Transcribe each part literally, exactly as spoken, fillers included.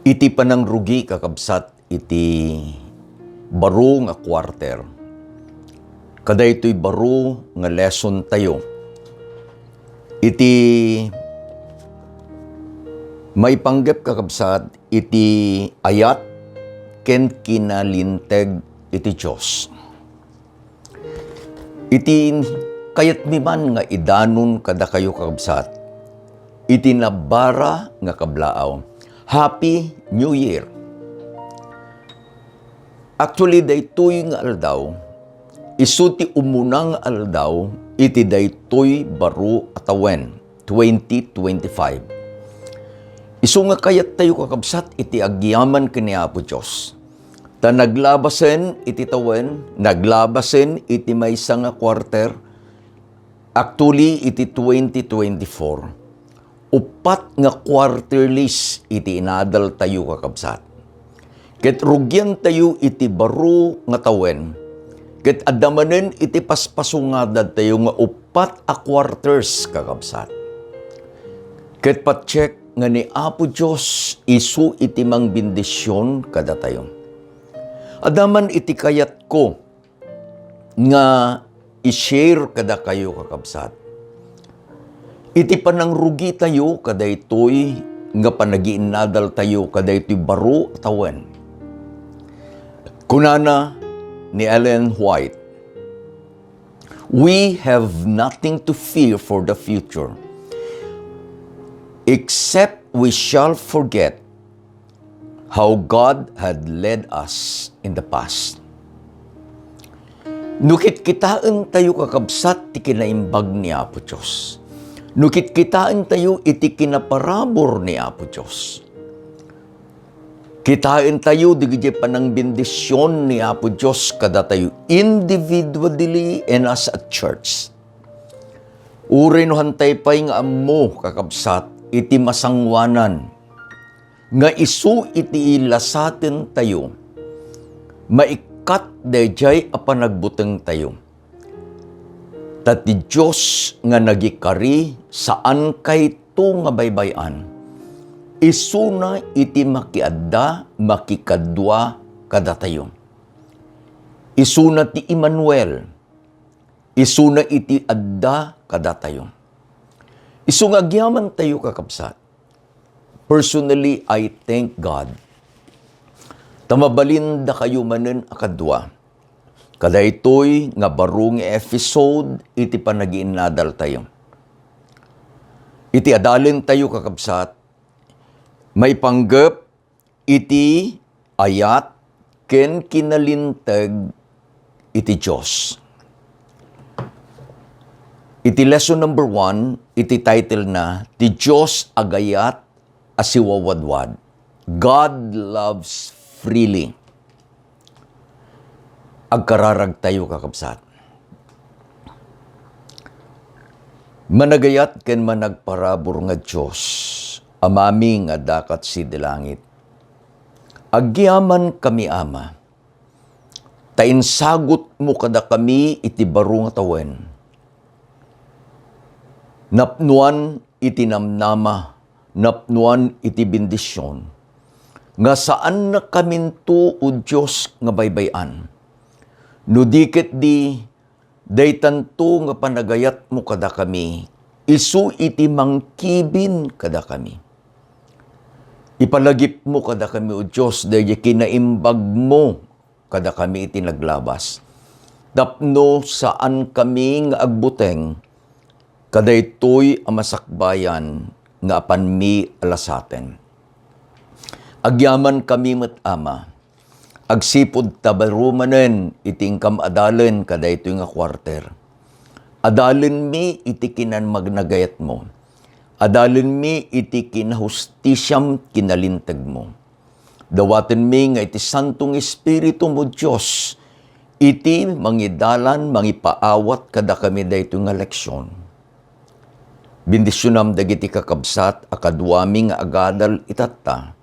Iti panangrugi, kakabsat, iti baro nga quarter, kadaytoy baro nga lesson tayo. Iti maipanggep, kakabsat, iti ayat ken kinalinteg iti Dios. Iti kayatmi man nga idanon kadakayo, kakabsat, iti nabara nga kablaaw, Happy New Year! Actually, daytoy nga aldaw, isu ti umuna nga aldaw iti daytoy baro a tawen, twenty twenty-five. Isu nga kayattayo, kakabsat, iti agyaman ken ni Apo Dios. Ta naglabasen iti tawen, naglabasen iti maysa nga quarter, actually iti twenty twenty-four. Uppat nga quarterlies iti inadaltayo, kakabsat. Ket rugiantayo iti baro nga tawen, ket adda manen iti paspasungadadtayo nga uppat a quarters, kakabsat. Ket patiek nga ni Apo Dios isu iti mangbendision kadatayo. Adda man iti kayatko nga i-share kadakayo, kakabsat. Iti panangrugitayo kadaytoy nga panagiinnadaltayo kadaytoy baro a tawen. Kunana ni Ellen White, "We have nothing to fear for the future, except we shall forget how God had led us in the past." No kitkitaentayo, kakabsat, ti kinaimbag ni Apo Dios, no kitkitaentayo iti kinaparabur ni Apo Dios, kitaentayo dagiti panangbendision ni Apo Dios kadatayo individually and as a church. Uray no hantay pay nga ammo, kakabsat, iti masangoanan nga isu iti ilasatentayo, maikkat daydiay a panagbutengtayo. Ta ti Dios nga nagikari saan kayto nga baybay-an. Isuna iti makiadda, makikadua kadatayo. Isuna ti Emmanuel. Isuna iti adda kadatayo. Isu nga agyamantayo, kakabsat. Personally, I thank God ta mabalindakayo manen a kadua kadaytoy nga baro nga episode iti panagiinnadaltayo. Iti adalentayo, kakabsat, maipanggep iti ayat ken kinalinteg iti Dios. Iti lesson number one, iti title na, Ti Dios Agayat a Siwawadwad. God loves freely. Agkararagtayo, kakabsat. Managayat ken managparabur nga Dios, Amami nga adda kat sidi langit. Agyamankami, Ama, ta insagutmo kadakami iti baro nga tawen. Napnoan iti namnama, napnoan iti bendision, nga saannakaminto, O Dios, nga baybay-an. No di ketdi, daytanto nga panagayatmo kadakami, isu iti mangkibin kadakami. Ipalagipmo kadakami, O Dios, daydi kinaimbagmo kadakami iti naglabas, tapno saankami nga agbuteng kadaytoy a masakbayan nga apanmi a lasaten. Agyamankami met, Ama, agsipud ta baro manen iti inkam adalen kadaytoy nga kuarter. Adalenmi iti kinammanagayatmo. Adalenmi iti kinahustisiam, kinalintegmo. Dawatenmi nga iti Santo nga Espiritum, O Dios, iti mangidalan, mangipaawat kadakami daytoy nga leksion. Bendisionam dagiti kakabsat a kaduami nga agadal itatta.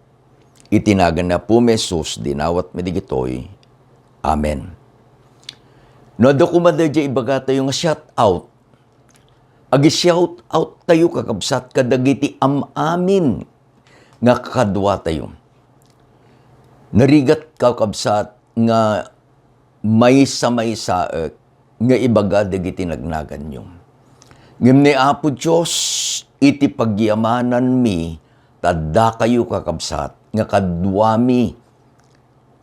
Iti nagan ni Apomi Jesus, dinawatmi dagitoy. Amen. No adda koma daydiay ibagatayo nga shout out, agi-shout out tayo, kakabsat, kadagiti am-amin nga kakaduatayo. Narigat, kakabsat, nga maysa-maysaek nga ibaga dagiti nagnaganyo. Ngem ni Apo Dios, iti pagyamananmi, ta addakayo, kakabsat, nga kaduami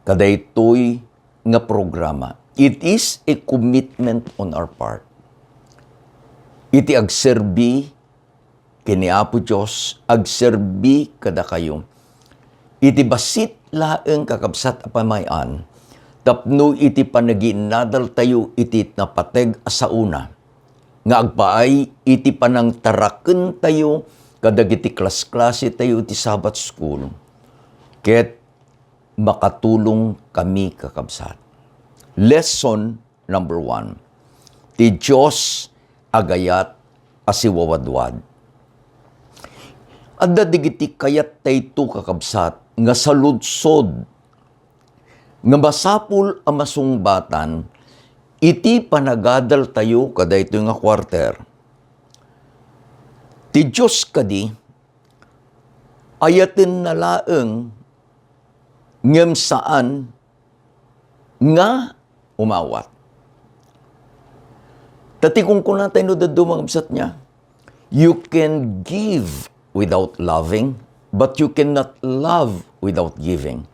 kadaytoy nga programa. It is a commitment on our part. Iti agserbi ken ni Apo Dios, agserbi kadakayo. Iti bassit laeng, kakabsat a pamay-an, tapno iti panagiinnadaltayo iti napateg a saona, nga agpaay iti panangtarakentayo kadagiti klasklasetayo iti Sabbath School, ket makatulongkami, kakabsat. Lesson number one, ti Dios agayat a siwawadwad. Adda dagiti kayattayto, kakabsat, nga saludsod nga masapul a masungbatan iti panagadaltayo kadaytoy nga quarter. Ti Dios kadi, ayatenna laeng ngem saan nga umawat. Ta ti kunkunatay no dadduma nga kabsat niya, "You can give without loving, but you cannot love without giving."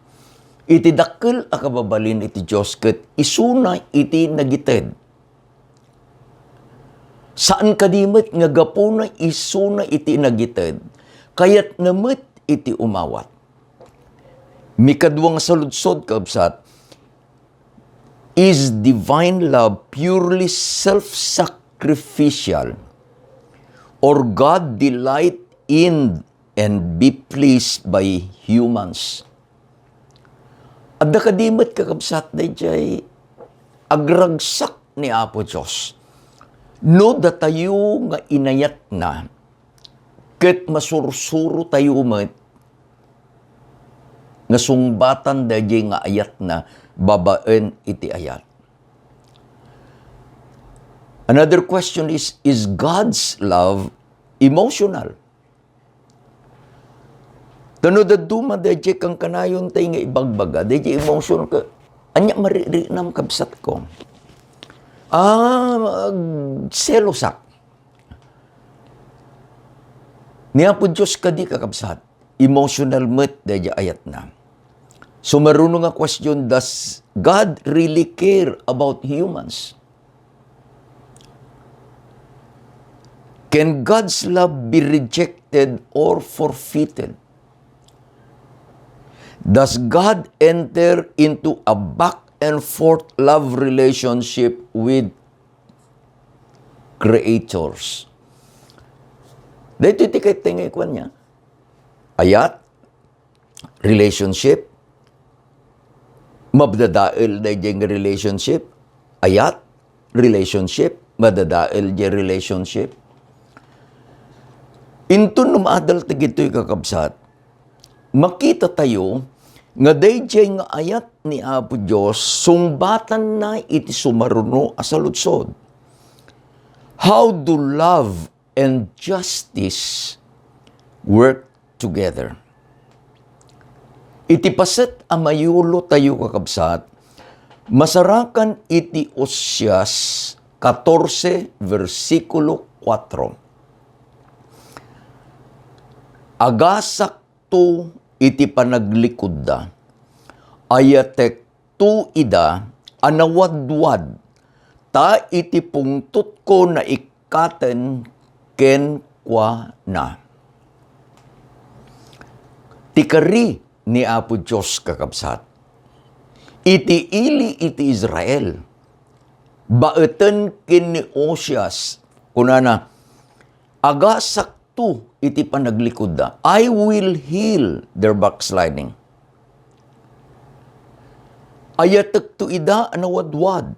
Iti dakkel a kababalin iti Dios ket isuna iti nagited. Saan kadi met nga gapuna isuna iti nagited, kayatna met iti umawat. Mikadua nga saludsod, kabsat, is divine love purely self-sacrificial, or God delight in and be pleased by humans? Adda kadi met, kakabsat, daydiay agragsak ni Apo Dios no datayo nga inayatna ket masursurotayo met nga sungbatan daydiay nga ayatna babaen iti ayat. Another question is, is God's love emotional? Ta no dadduma daydiay kankanayon tay nga ibagbaga, daydiay emotional ka, ania maririinam, kabsatko? Ah, selosak. Ni Apo Dios kadi, kakabsat, emotional met daydiay ayatna. So, maruno nga question, does God really care about humans? Can God's love be rejected or forfeited? Does God enter into a back and forth love relationship with creatures? Daytoy ti kayat nga ikuan niya. Ayat, relationship, madadael daydiay nga relationship, ayat, relationship, madadael diay relationship. Inton no maadal dagitoy, kakabsat, makitatayo nga daydiay nga ayat ni Apo Dios sungbatanna iti sumaruno a saludsod. How do love and justice work together? Iti paset a mayulotayo, kakabsat, masarakan iti Oseas katorse, bersikulo kuatro. Agasakto iti panaglikudda, ayatek to ida a nawadwad, ta iti pungtotko naikkaten kenkuana. Ti kari ni Apo Dios, kakabsat, iti ili iti Israel, baeten ken ni Oseas, kunana, "Agasakto iti panaglikudda. I will heal their backsliding." Ayatekto ida a nawadwad.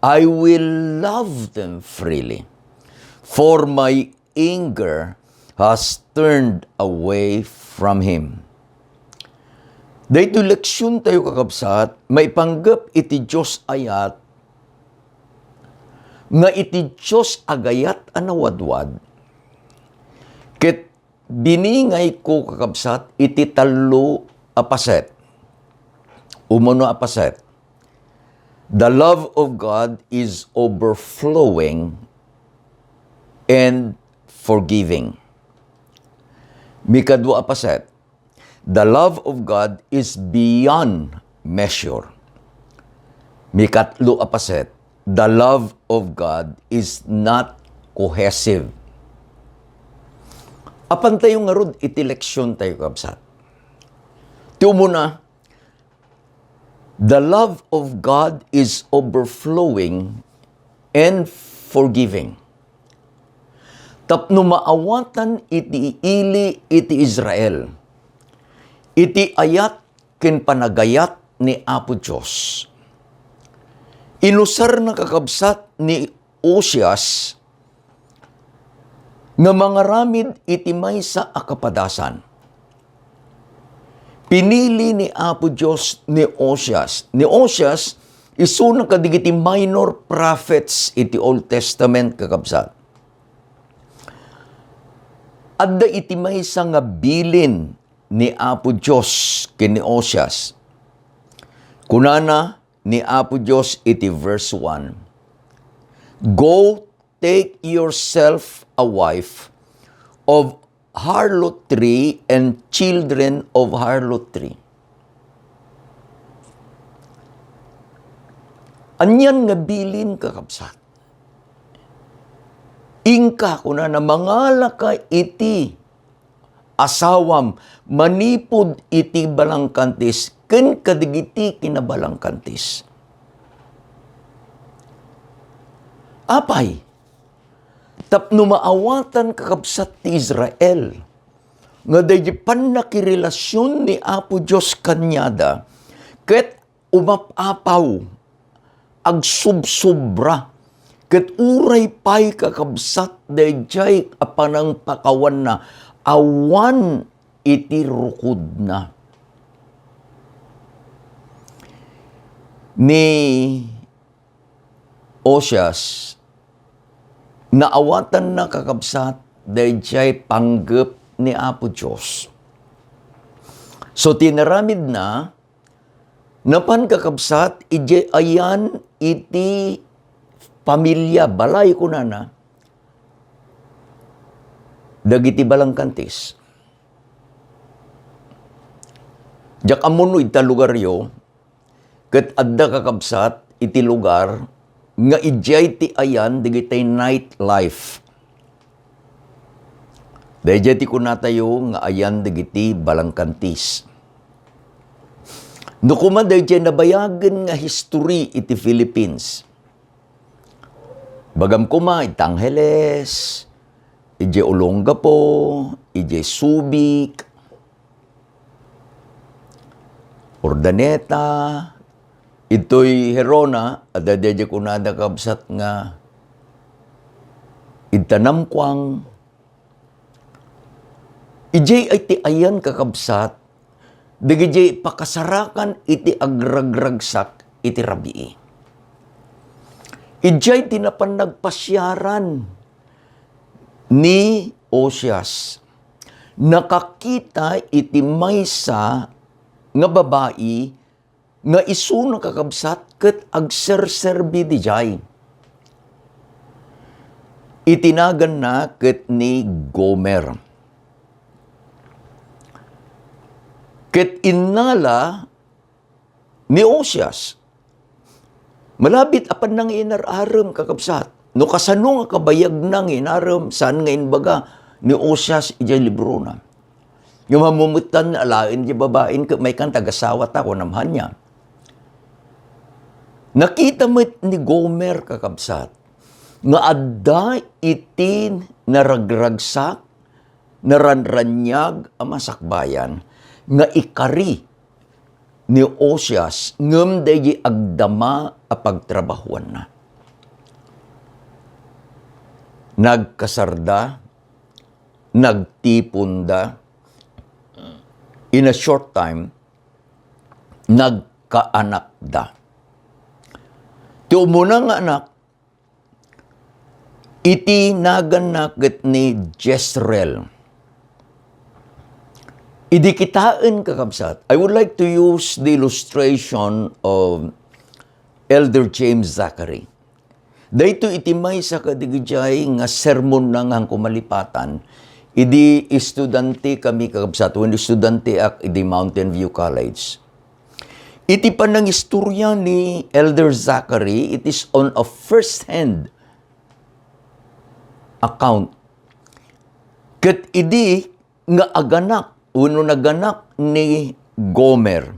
I will love them freely, for my anger has turned away from him. Daytoy leksiontayo, kakabsat, maipanggep iti Dios ayat nga iti Dios agayat a nawadwad, ket biningayko, kakabsat, iti tallo a paset. Umuna a paset, the love of God is overflowing and forgiving. Mikadua a paset, the love of God is beyond measure. Mikatlo a paset, the love of God is not cohesive. Apan tayo ngarud iti leksyon tayo, kabsat. Ti umuna, the love of God is overflowing and forgiving. Tapno maawatan iti ili iti Israel, iti ayat ken panagayat ni Apo Dios. Inusarna, kakabsat, ni Ozias nga mangaramid iti maysa a kapadasan. Pinili ni Apo Dios ni Ozias. Ni Ozias, isuna kadagiti minor prophets iti Old Testament, kakabsat. Adda iti maysa nga bilin ni Apo Dios ken ni Ozias. Kunana ni Apo Dios iti verse one, "Go, take yourself a wife of harlotry and children of harlotry." Anian nga bilin, kakabsat? Inka, kunana, mangalaka iti asawam manipud iti balangkantis ken kadagiti kinabalangkantis. Apay, tapno maawatan, kakabsat, ti Israel nga daydi pannakirelasion ni Apo Dios kaniada ket umap-apaw, agsubsobra, ket uray pay, kakabsat, daydiay a panangpakawanna, awan iti rukodna. Ni Ozias, naawatanna, kakabsat, daydiay panggep ni Apo Dios. So, ti inaramidna, napan, kakabsat, idiay ayan iti pamilia, balay, kunana, dagiti balangkantis. Diak ammo no ita lugaryo, ket adda, kakabsat, iti lugar nga idiay ti ayan dagiti night life. Daydiay ti kunatayo nga ayan dagiti balangkantis. No koma, daydiay nabayagen nga history iti Philippines. Bagam koma, iti Angeles, iti Olongapo, iti Subic, Urdaneta, itoy Gerona, adda daydiay kunada, kabsat, nga iti Namquang. Idiay ay ti ayan, kakabsat, dagiti pakasarakan iti agragragsak iti rabii. Idiay ti napan nagpasiaran ni Ozias. Nakakita iti maysa nga babai nga isuna, kakabsat, ket agserserbi didiay. Iti naganna ket ni Gomer. Ket innala ni Ozias. Malabit a panna nga inar-arem, kakabsat. No kasano nga kabayagna nga inarem, saan nga inbaga ni Ozias idiay librona. Nga mammumetan alaen ti babain ket maikkan tagasawata, kunam ania. Nakita met ni Gomer, kakabsat, nga adda iti naragragsak, naranraniag a masakbayan nga ikari ni Ozias ngem daydi agdama a pagtrabahuanna. Nagkasarda, nagtiponda, in a short time, nagkaanakda. Ti umuna nga anak, iti naganna ket ni Jezreel. Idi kitaen, kakabsat, I would like to use the illustration of Elder James Zachary. Daytoy iti maysa kadigidiay nga sermon na nga kumalipatan, idi estudante kami, kakabsat, when estudante ak idi Mountain View College. Iti panangistorya ni Elder Zachary, it is on a first-hand account. Ket idi nga aganak wenno naganak ni Gomer,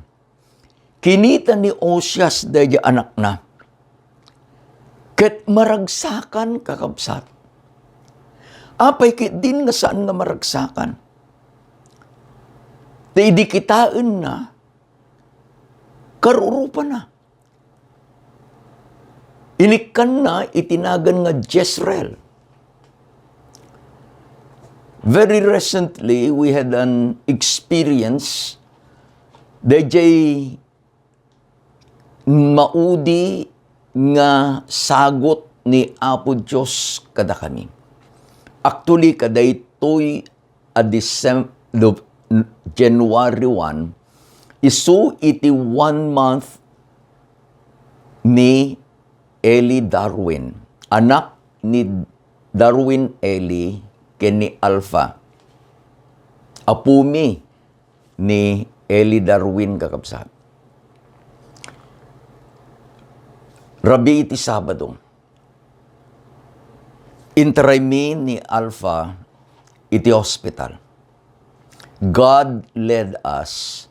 kinita ni Osias daydi anakna. Ket maragsakan, kakabsat. Apay ketdin nga saan nga maragsakan? Ta idi kitaenna, karurupana. Inikkanna iti nagan nga Jezreel. Very recently, we had an experience, dayjay maudi nga sagut ni Apo Dios kadakami. Actually, kadaytoy a Decem-, do-, January one, isu iti one month ni Eli Darwin, anak ni Darwin Eli ken ni Alpha. Apumi ni Eli Darwin, kakabsat. Rabii iti Sabado, intaraymi ni Alpha iti hospital. God led us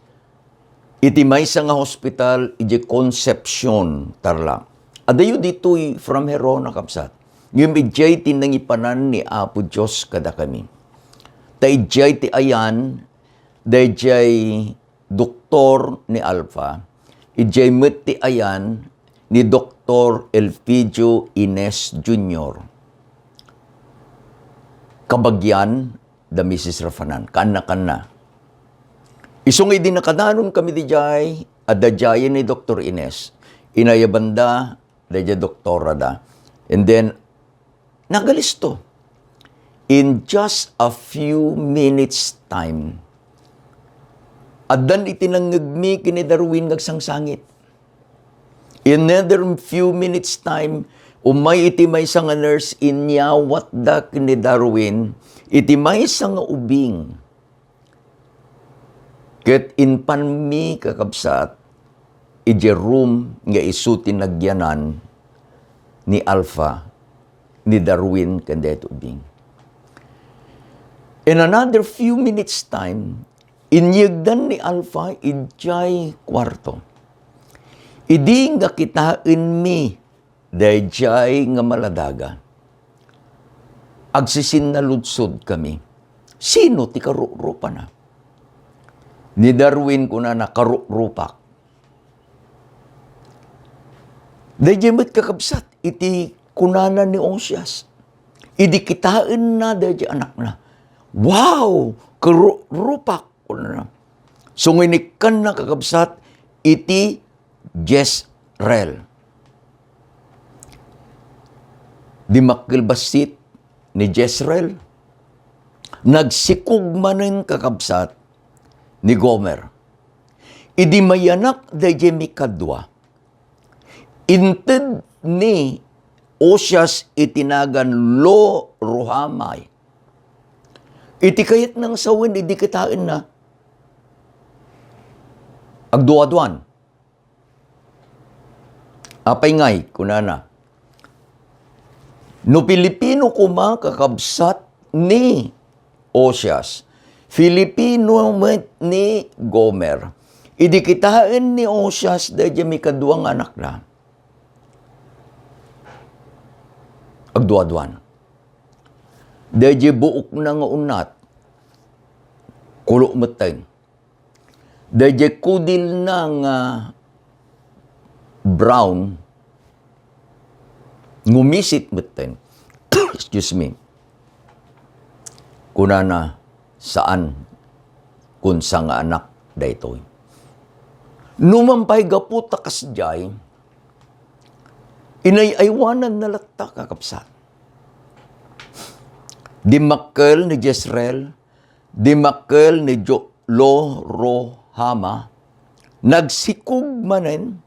iti maysa nga hospital iti Concepcion, Tarlac. Adayo ditoy from Gerona, kabsat. Ngem idiay ti nangipanan ni Apo Dios kadakami. Ta idiay ti ayan, daydiay doktor ni Alpha, idiay met ti ayan ni Doktor Elpidio Ines Junior. Kabagian da Misis Rafanan, kaanna-kanna. Isu nga idi nakadanon kami didiay, adda diay ni Doktor Ines, inayabanda daydiay doktora da. And then, nagalisto. In just a few minutes time, addan iti nangngegmi ken ni Darwin nga agsangsangit. In another few minutes time, umay iti maysa nga nurse, inyawatda ken ni Darwin iti maysa nga ubing. Ket impanmi, kakabsat, idiay room nga isu ti nagyanan ni Alpha, ni Darwin, ken daytoy ubing. In another few minutes time, inyegdan ni Alpha idiay kuarto. Idi nga kitaenmi daydiay nga maladaga, agsisinnaludsodkami, sino ti karurupana? Ni Darwin, kunana, karurupakon. Daydiay met, kakabsat, iti kunana ni Osias. Idi kitaenna daydiay anakna, "Wow! Karurupakon," kunana. Sumangpet, kakabsat, iti Jezreel. Dimmakkel bassit ni Jezreel. Nagsikog manen, kakabsat, ni Gomer. Idi mayanak daydiay mikadua, inted ni Osias iti nagan Lo Ruhamah. Iti kayatna nga sawen, idi kitaenna, agduaduan. "Apay ngay?" kunana. "No Pilipino koma, kakabsat ni Osias, Pilipino met ni Gomer." Idi kitaen ni Osias daydiay mikadua nga anakna, agduaduan. Daydiay buokna nga unat, kulo metten. Daydiay kudilna nga brown, ngumisit metten. Excuse me. Kunana, "Saan, kun sangaanak daytoy." Nupay gapu ta kasdiay, inay-aywananna latta, kakabsat. Dimmakkel ni Jezreel, dimmakkel ni Jo-, Lo-Ruhama, nagsikog manen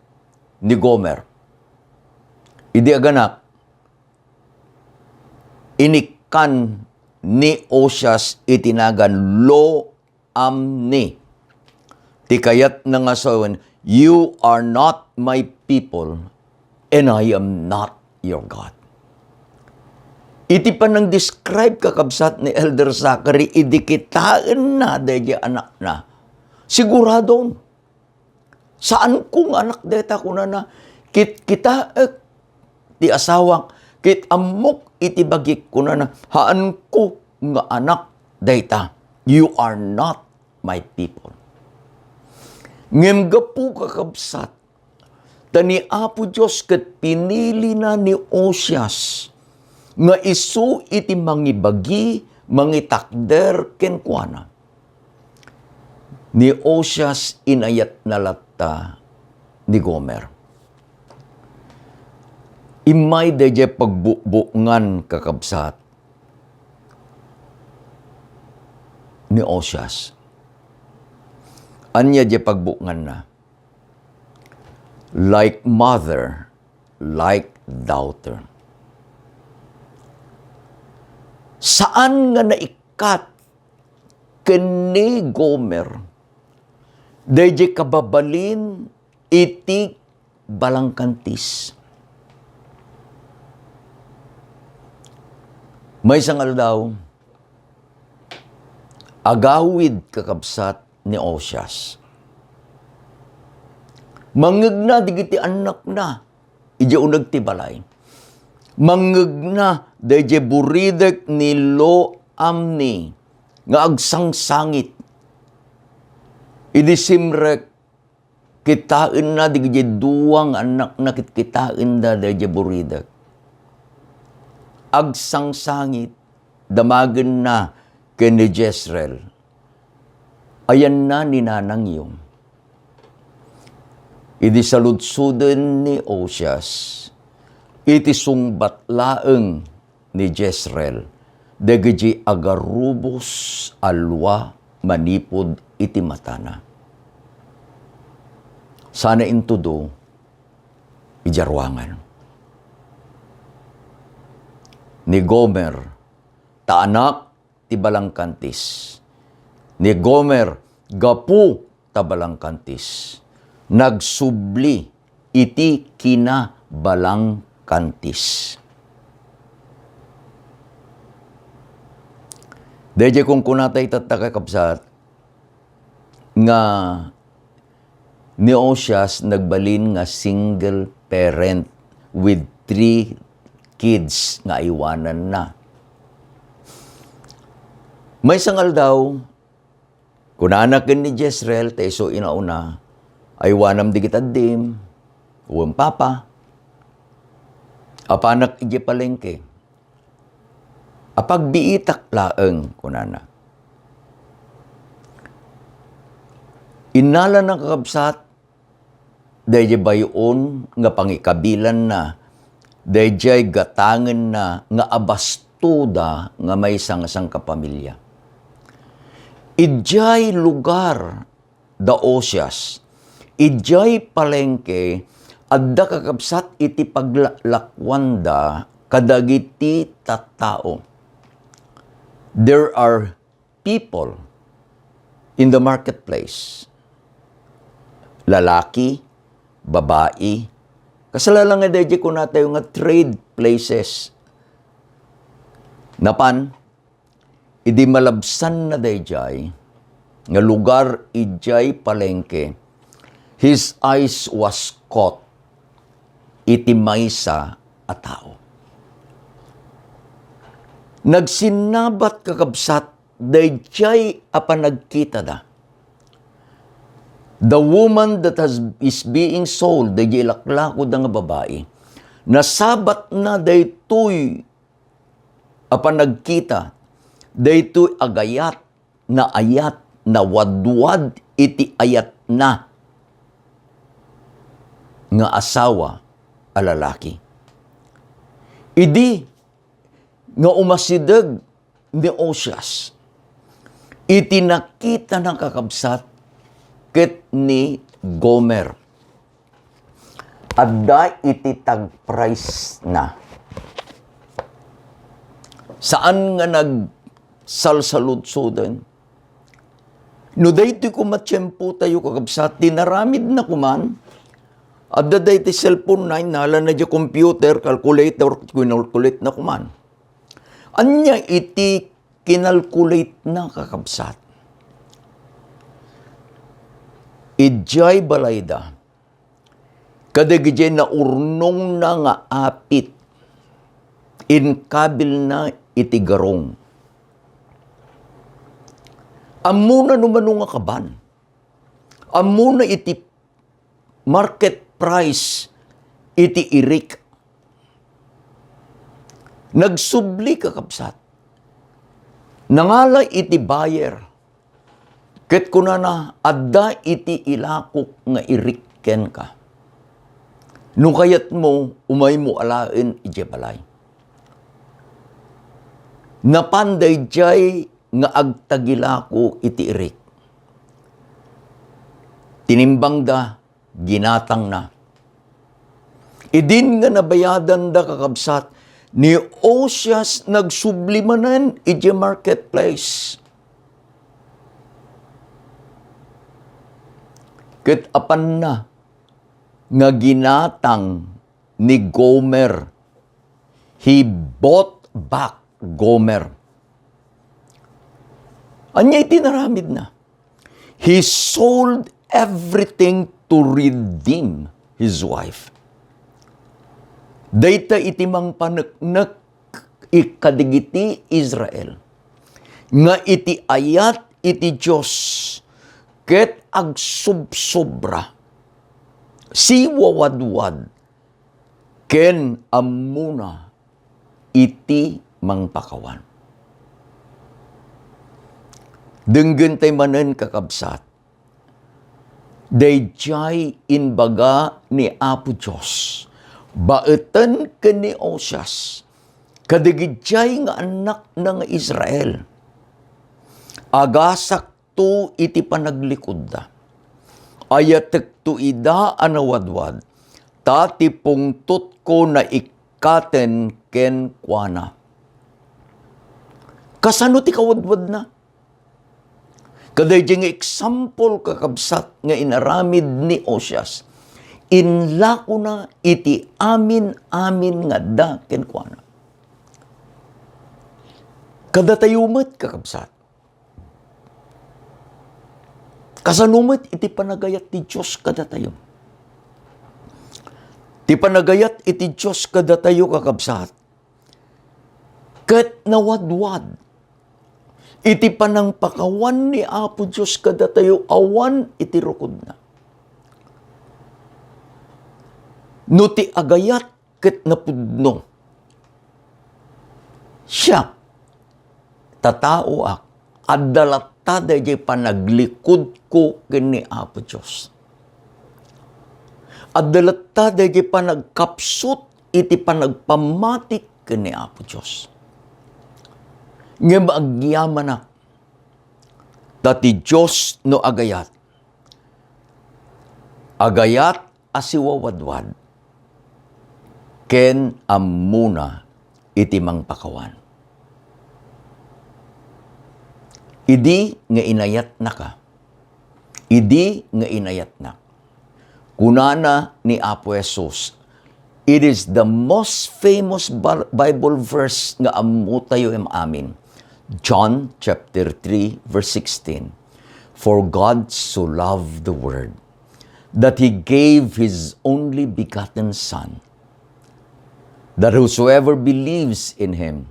ni Gomer. Idi aganak, inikkan ni Ozias iti nagan Lo-Ammi. Ti kayatna nga sawen, "You are not my people, and I am not your God." Iti panang-describe, kakabsat, ni Elder Zachary, idi kitaenna daydi anakna, siguradon, "Saanko nga anak dayta," kunana. "Kit-, kitaek ti asawak, ket ammok iti bagik," kunana. "Haanko nga anak dayta. You are not my people." Ngem gapu, kakabsat, ta ni Apo Dios ket pinilina ni Ozias nga isu iti mangibagi, mangitakder kenkuana, ni Ozias inayatna latta ni Gomer. Immay daydiay pagbukbukngan, kakabsat, ni Ozias. Ania diay pagbuknganna? Like mother, like daughter. Saan nga naikkat ken ni Gomer daydiay kababalin iti balangkantis. Maysa nga aldaw, agawid, kakabsat, ni Ozias. Mangngegna dagiti annakna idiay uneg ti balay. Mangngegna daydiay buridek ni Lo-Ammi nga agsangsangit. Idi simrek, kitaenna dagiti dua nga annakna ket kitaenda daydiay buridek. Agsangsangit, damagenna ken ni Jezreel, "Ayanna ni nanangyo?" Idi saludsoden ni Ozias, iti sungbat laeng ni Jezreel dagiti agarubos a lua manipud iti matana. Sana intudo idiay ruangan. Ni Gomer, ta anak ti balangkantis. Ni Gomer, gapu ta balangkantis, nagsubli iti kinabalangkantis. Daydiay kunkunatay tatta, kakabsat, nga ni Ozias nagbalin nga single parent with three kids nga aywananna. Maysa nga aldaw, kunana ken ni Jezreel, ta isu inauna, "Aywanam dagiti addim, wen papa. Apanak idiay palengke. Apagbiitak laeng," kunana. Innalana, kakabsat, daydiay bay-on nga pangikabilanna, daydiay gatangenna nga abastoda nga maysa nga sangkapamilya. Idiay lugar da Ozias, idiay palengke, adda, kakabsat, iti paglalakuanda kadagiti tattao. There are people in the marketplace. Lalaki, babai, kasla la nga daydiay kunatayo nga trade places. Napan, idi malabsanna daydiay nga lugar idiay palengke, his eyes was caught iti maysa a tao. Nagsinnabat, kakabsat, daydiay a panagkitada. The woman that has, is being sold, daydiay laklakoda nga babai, nasabatna daytoy a panagkita, daytoy a gayat, naayat, nawadwad iti ayatna nga asawa a lalaki. Idi nga umasideg ni Ozias, Iti nakitana, kakabsat, ket ni Gomer. Adda iti tag-price na. Saan nga nagsalsaludsoden. No daytoy koma tiempotayo, kakabsat, ti naramidna koman, adda daytoy cellphone na, innalana diay computer, calculator, kinalkulate na koman. Ania iti kinalkulate na, kakabsat? Idiay balayda, kadagiti naurnongna nga apit, inkabilna iti garong. Ammona no mano nga kaban. Ammona iti market price iti irik. Nagsubli, kakabsat. Nangala iti buyer. Ket kunana, "Adda iti ilakok nga irik kenka. No kayatmo, umaymo alaen idiay balay." Napan daydiay nga agtagilako iti irik. Tinimbangda, ginatangna. Idin nga nabayadanda, kakabsat, ni Ozias nagsubli manen idiay marketplace. Ket apanna nga ginatang ni Gomer, he bought back Gomer. Ania iti naramidna? He sold everything to redeem his wife. Dayta iti mangpaneknek kadigiti Israel nga iti ayat iti Dios ket agsubsobra, siwawadwad, ken ammona iti mangpakawan. Denggentay manen, kakabsat, daydiay imbaga ni Apo Dios baeten ken ni Ozias kadagidiay nga annakna nga Israel. Agasakto iti panaglikudda. Ayatekto ida a nawadwad, ta ti pungtotko naikkaten kenkuana. Kasano ti kawadwadna? Kadaydiay nga example, kakabsat, nga inaramid ni Ozias, inlakona iti amin-amin nga adda kenkuana. Kadatayo met, kakabsat, kasano met iti panagayat ti Dios kadatayo? Ti panagayat iti Dios kadatayo, kakabsat, ket nawadwad iti panangpakawan ni Apo Dios kadatayo awan iti rukodna. No ti agayat ket napudno, siak, tataoak, adda latta daydiay panaglikudko ken ni Apo Dios. Adda latta daydiay panagkapsut iti panagpammatik ken ni Apo Dios. Ngem agyamanak, ta ti Dios no agayat, agayat a siwawadwad, ken ammona iti mangpakawan. Idi nga inayatnaka, idi nga inayatnak, kunana ni Apo Jesus, it is the most famous Bi-, Bible verse nga ammotayo em amin. John chapter three, verse sixteen, "For God so loved the world, that he gave his only begotten Son, that whosoever believes in him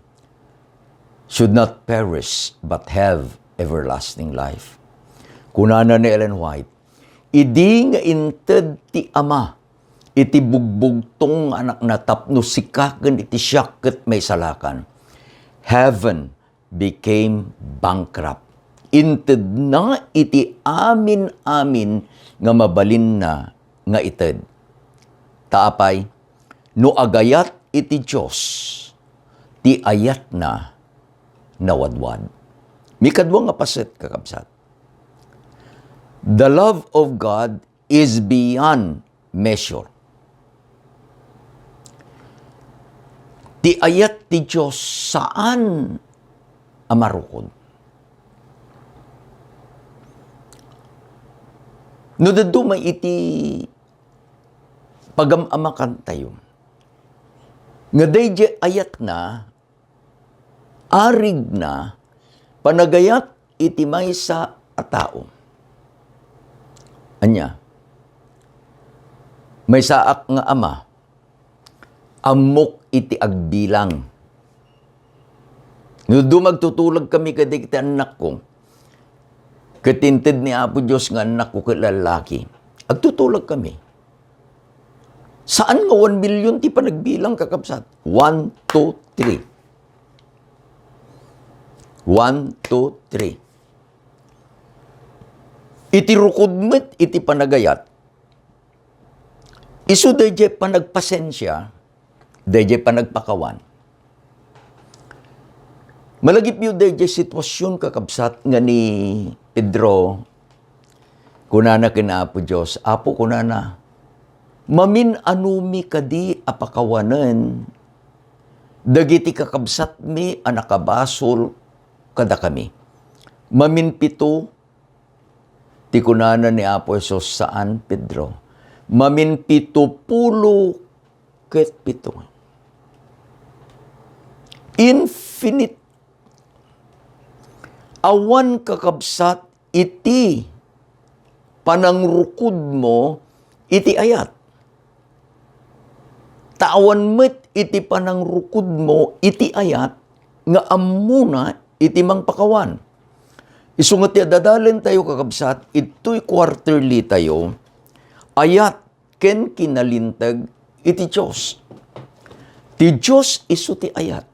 should not perish but have everlasting life." Kunana ni Ellen White, "Idi nga inted ti Ama iti bugbugtong nga Anakna tapno sika ken iti siak ket maisalakan, heaven became bankrupt." Intedna iti amin-amin nga mabalinna nga ited. Ta apay, no agayat iti Dios, ti ayatna nawadwad. Mikadua nga paset, kakabsat. The love of God is beyond measure. Ti ayat ti Dios saan a marukod. No dadduma iti pagam-amakantayo, nga daydiay ayatna, arigna, panagayat iti maysa a tao. Ania? Maysaak nga ama, ammok iti agbilang. No dadduma agtutulagkami kadagiti annakko, ket inted ni Apo Dios nga annakko ket lallaki, agtutulagkami. Saan nga one million ti panagbilang, kakabsat. One, two, three. One, two, three. Iti rukod met iti panagayat, isu daydiay panagpasensia, daydiay panagpakawan. Malagipyo daydiay sitwasyon, kakabsat, nga ni Pedro, kunana ken Apo Dios, "Apo," kunana, "mamin-anomi kadi a pakawanen dagiti kakabsatmi a nakabasol kadakami?" Maminpito ti kunana ni Apo Jesus, saan, Pedro? Maminpitopulo ket pito. Infinite. Awan, kakabsat, iti panangrukodmo iti ayat. Ta awan met iti panangrukodmo iti ayat nga ammona iti mangpakawan. Isu nga ti adadalentayo, kakabsat, itoy quarterly tayo, ayat ken kinalinteg iti Dios. Ti Dios isu ti ayat.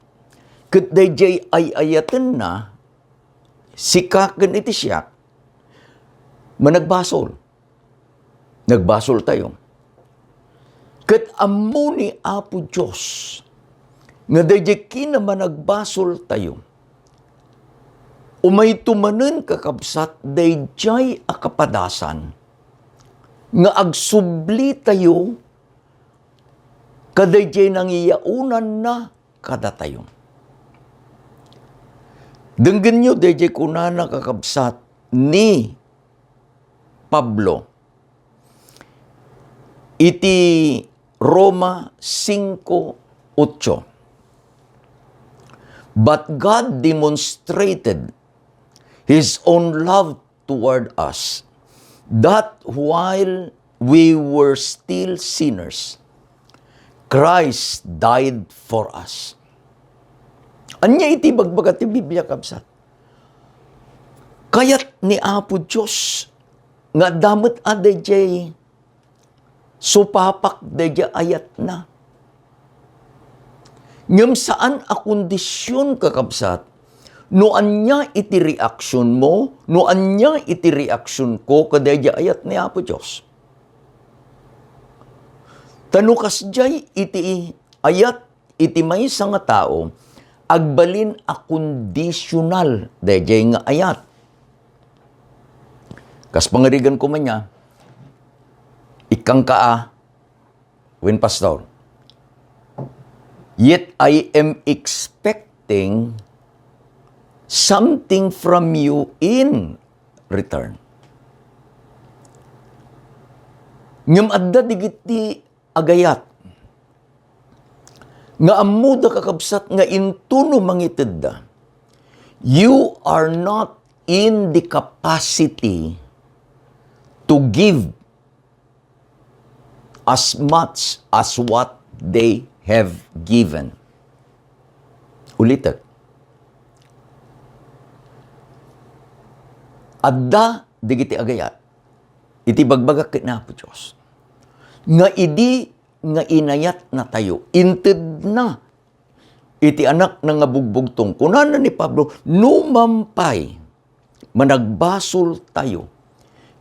Ket daydiay ay-ayatenna, sika ken iti siak, managbasol. Nagbasol tayo. Ket ammo ni Apo Dios nga daydiay kinamanagbasoltayo, umayto manen, kakabsat, daydiay a kapadasan nga agsublitayo kadaydiay nangiyaonanna kadatayo. Denggenyo daydiay kunana, kakabsat, ni Pablo iti Roma cinco ocho. But God demonstrated His own love toward us, that while we were still sinners, Christ died for us. Ania iti ibagbaga ti Biblia, kabsat? Kayat ni Apo Dios nga adda met a daydiay supapak daydiay ayatna. Ngem saan a kondisyon, kakabsat, no ania iti reaksionmo, no ania iti reaksionko kadaydiay ayat ni Apo Dios. Ta no kasdiay iti ayat iti maysa nga tao, agbalin a kondisional daydiay nga ayat. Kas pangarigan ko man niya, ikkangka a, wen, Pastor, yet I am expecting something from you in return. Ngem adda digiti agayat nga ammoda, kakabsat, nga intono mangitedda, you are not in the capacity to give as much as what they have given. Ulitek. Adda digiti agayat iti bagbagak ken Apo Dios nga idi nga inayatnatayo, intedna iti Anakna nga bugbugtong. Kunana ni Pablo, no man pay managbasoltayo,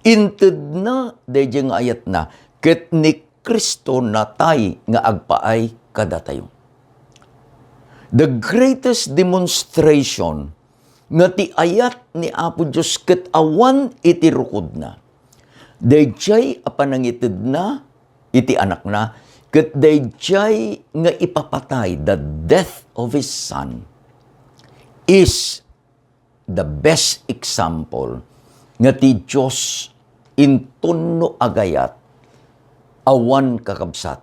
intedna daydiay nga ayatna, ket ni Cristo natay nga agpaay kadatayo. The greatest demonstration nga ti ayat ni Apo Dios ket awan iti rukodna. Daydiay a panangitedna iti Anakna, ket daydiay nga ipapatay, the death of His Son, is the best example nga ti Dios inton no agayat, awan, kakabsat,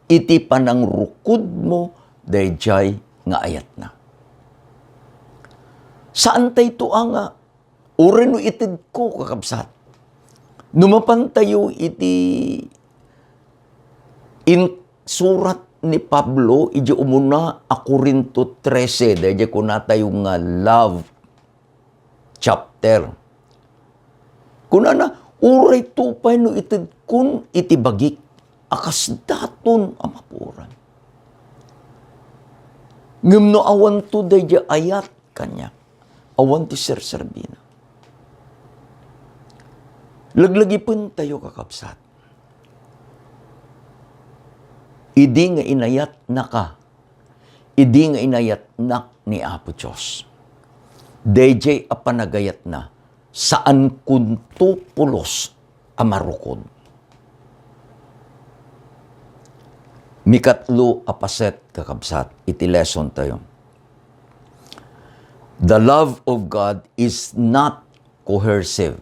iti panangrukodmo daydiay nga ayatna. Saantay to a nga, uray no itedko, kakabsat. No mapantayo iti insurat ni Pablo iti umuna a Corinto trese, daydiay kunatayo nga love chapter. Kunana, "Uray to pay no itedkon iti bagik a kas daton a mapuoran." Ngem no awanto daydiay ayat kaniak, awan ti serserbina. Laglagipentayo, kakabsat. Idi nga inayatnaka, idi nga inayatnak ni Apo Dios, daydiay a panagayatna, saankonto pulos a marukod. Mikatlo a paset, kakabsat, iti lesson tayo. The love of God is not coercive.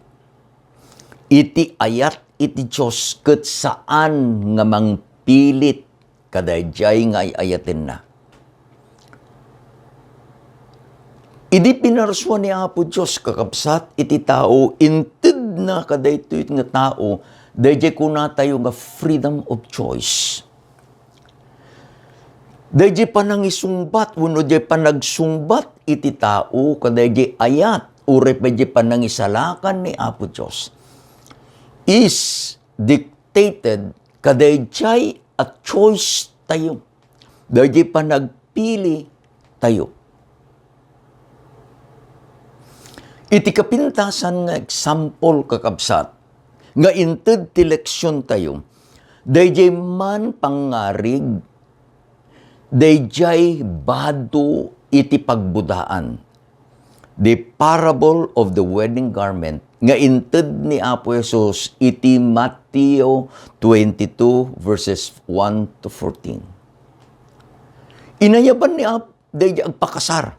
Iti ayat iti Dios ket saan nga mangpilit kadaydiay nga ay-ayatenna. Idi pinarsua ni Apo Dios, kakabsat, iti tao, intedna kadaytoy nga tao, daydiay kunatayo nga freedom of choice. Daydiay panangisungbat wenno diay panagsungbat iti tao kadaydiay ayat, uray pay diay panangisalakan ni Apo Dios, is dictated kadaydiay a choice tayo. Daydiay panagpili tayo. Iti kapintasan nga example, kakabsat, nga inted ti leksion tayo, daydiay man pangngarig, daydiay bado iti pagbudaan. The parable of the wedding garment nga inted ni Apo Jesus iti Mateo twenty-two, verses one to fourteen. Inayaban ni Ap-, daydiay agpakasar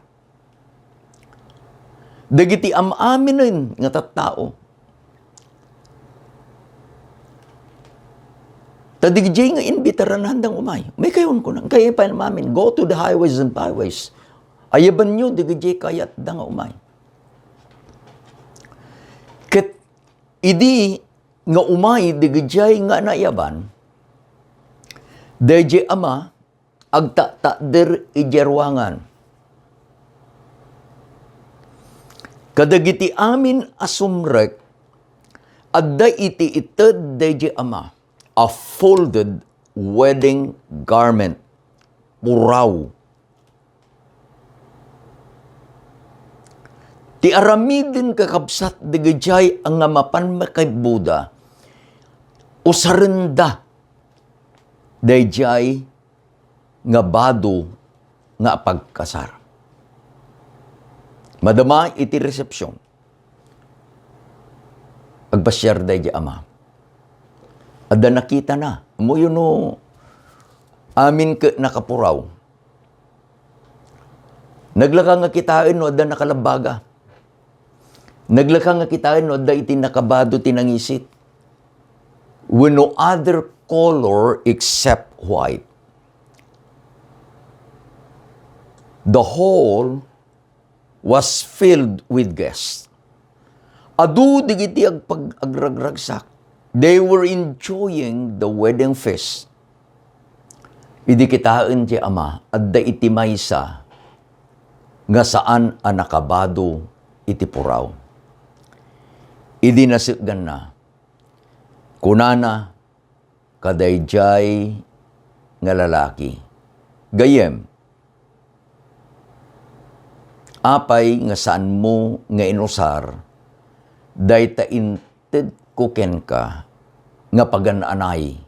dagiti am-aminen nga tattao. Ta dagiti nga imbitaran, haanda nga umay. Umay kayon, kuna, kay pay amin, "Go to the highways and byways." Ayabanyo dagiti kayatda nga umay. Ket idi nga umay dagiti nga naayaban, daydiay ama agtaktakder idiay ruangan. Kadagiti amin a sumrek, adda iti ited daydiay ama a folded wedding garment, puraw. Ti aramiden, kakabsat, dagijay a nga mapan makaibuda, usarenda dayjay nga bado nga apagkasar. Madama iti resepsion, agbasiar dayjay ama. Adda nakitana. Ammoyo no amin ket nakapuraw. Naglaka nga kitaen no adda nakalabbaga. Naglaka nga kitaen no adda iti nakabado ti nangisit. Wenno other color except white. The hall was filled with guests. Adu dagiti agpag-, agragragsak. They were enjoying the wedding feast. Idi kitaen ti ama, adda iti maysa nga saan a nakabado iti puraw. Idi nasekganna, kunana kadayjay nga lalaki, "Gayyem, apay nga saanmo nga inusar dayta intedko kenka nga pagan-anay?"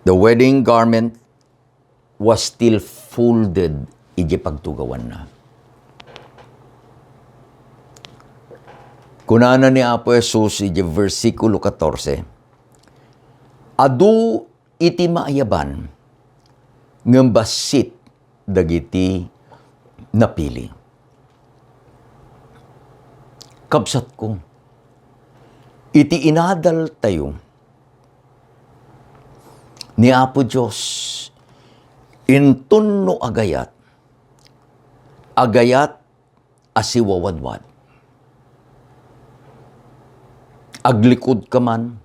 The wedding garment was still folded idiay pagtugawanna. Kunana ni Apo Jesus idiay versikulo katorse, "Adu iti maayaban, ngem bassit dagiti napili." Kabsatko, iti inadaltayo ni Apo Dios, inton no agayat, agayat a siwawadwad. Aglikudka man,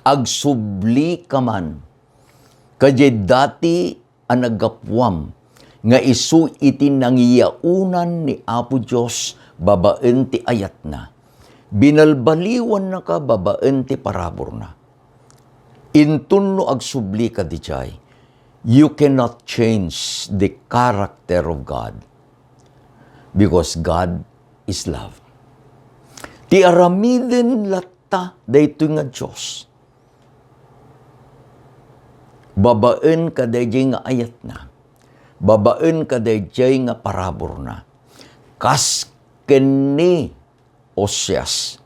agsublika man, kadiay dati a naggapuam nga isu iti nangiyaonan ni Apo Dios babaen ti ayatna. Binalbaliwannaka babaen ti paraburna. Inton no agsublika diay, you cannot change the character of God because God is love. Ti aramiden latta daytoy nga Dios. Babaen kadaydiay nga ayatna, babaen kadaydiay nga paraburna, kas ken ni Oseas,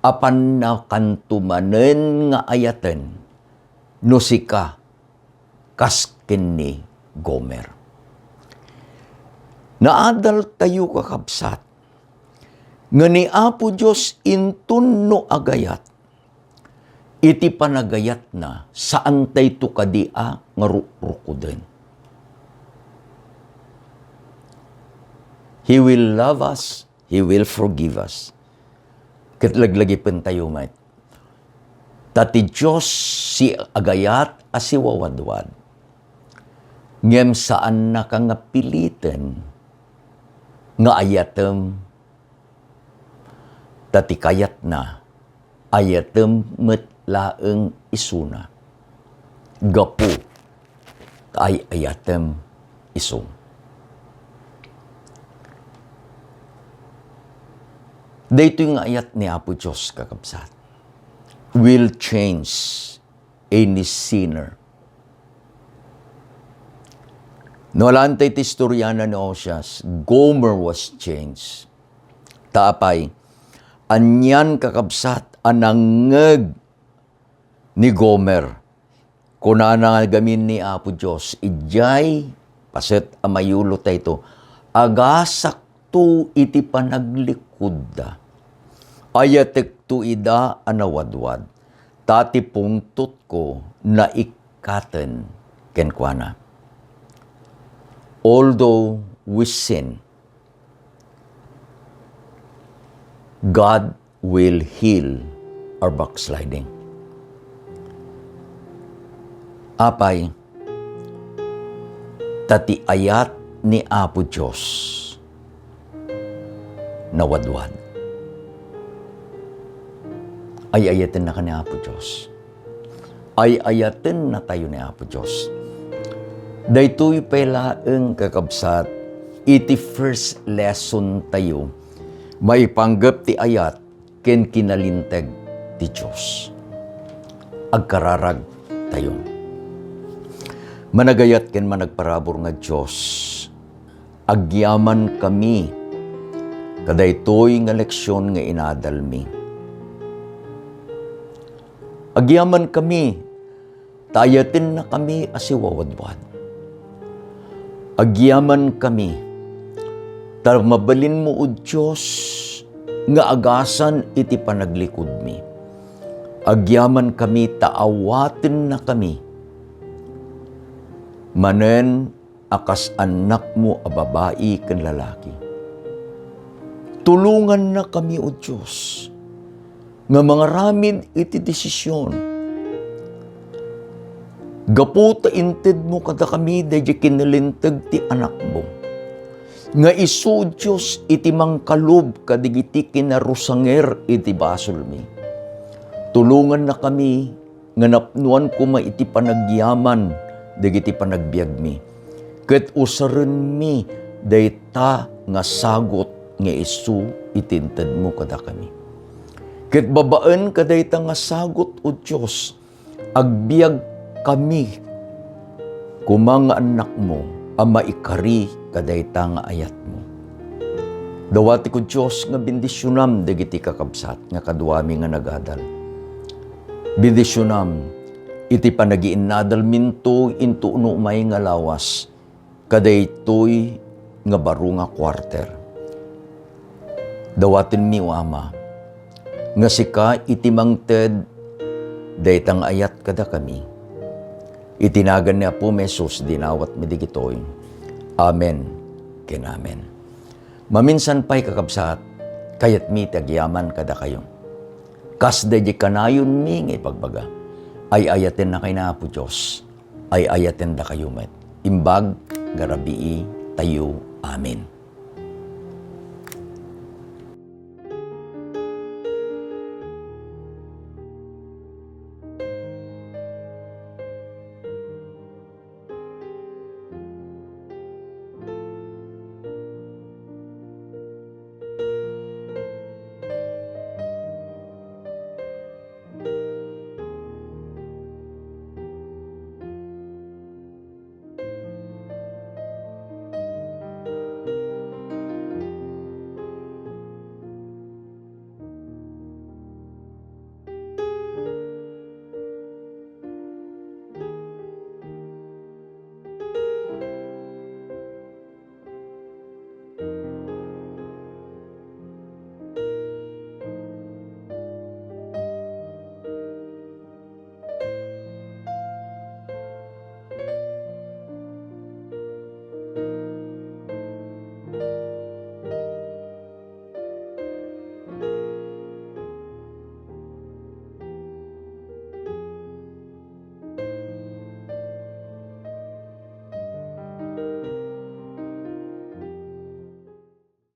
apannakanto manen nga ayaten no sika kas ken ni Gomer. Naadaltayo, kakabsat, nga ni Apo Dios inton no agayat, iti panagayatna, saantayto kadi a nga rukrukoden. He will love us, He will forgive us. Ket laglagipentayo met. Ta ti Dios ti agayat a siwawadwad, ngem saannaka nga piliten nga ayatem, ta ti kayatna, ayatem met laeng isuna. Gapu ta ay-ayatem isu. Daytoy nga ayat ni Apo Dios, kakabsat, will change any sinner. No, alaen tay ti istoriana ni Oseas, Gomer was changed. Ta apay, anian, kakabsat, a nangngeg ni Gomer. Kunana ngamin ni Apo Dios, idiay paset a mayulotayo, "Agasakto iti panaglikudda. Ayatekto ida a nawadwad, ta ti pungtotko naikkaten kenkuana." Although we sin, God will heal our backsliding. Apay, ta ti ayat ni Apo Dios nawadwad. Ay-ayatennaka ni Apo Dios. Ay-ayatennatayo ni Apo Dios. Daytoy pay laeng, kakabsat, iti first lesson tayo maipanggep ti ayat ken kinalinteg ti Dios. Agkararag tayo. Managayat ken managparabur nga Dios, agyamankami kadaytoy nga leksion nga inadalmi. Agyamankami ta ayatennakami a siwawadwad. Agyamankami ta mabalinmo, O Dios, nga agasan iti panaglikudmi. Agyamankami ta awatennakami manen a kas annakmo a babai ken lalaki. Tulongannakami, O Dios, nga mangaramid iti desisyon. Gapu ta intedmo kadakami daydi kinalinteg ti Anakmo, nga isu, O Dios, iti mangkalub kadagiti kinarusanger iti basolmi. Tulongannakami nga napnoan koma iti panagyaman dagiti panagbiagmi, ket usarenmi dayta nga sagut nga isu iti intedmo kadakami. Ket babaen kadayta nga sagut, O Dios, agbiagkami koma nga annakmo a maikari kadayta nga ayatmo. Dawatiko, Dios, nga bendisionam dagiti kakabsat nga kaduami nga nagadal. Bendisionam iti panagiinnadalminto intono umay nga lawas kadaytoy nga baro nga quarter. Dawatenmi, O Ama, nga sika iti mangted dayta nga ayat kadakami. Iti nagan ni Apo Jesus, dinawatmi dagitoy. Amen ken amen. Maminsan pay, kakabsat, kayatmi ti agyaman kadakayo. Kas daydi kanayonmi nga ipagbaga, ay-ayaten na kay na Apo Dios, ay-ayaten dakayo met. Imbag nga rabii tayo. Amen.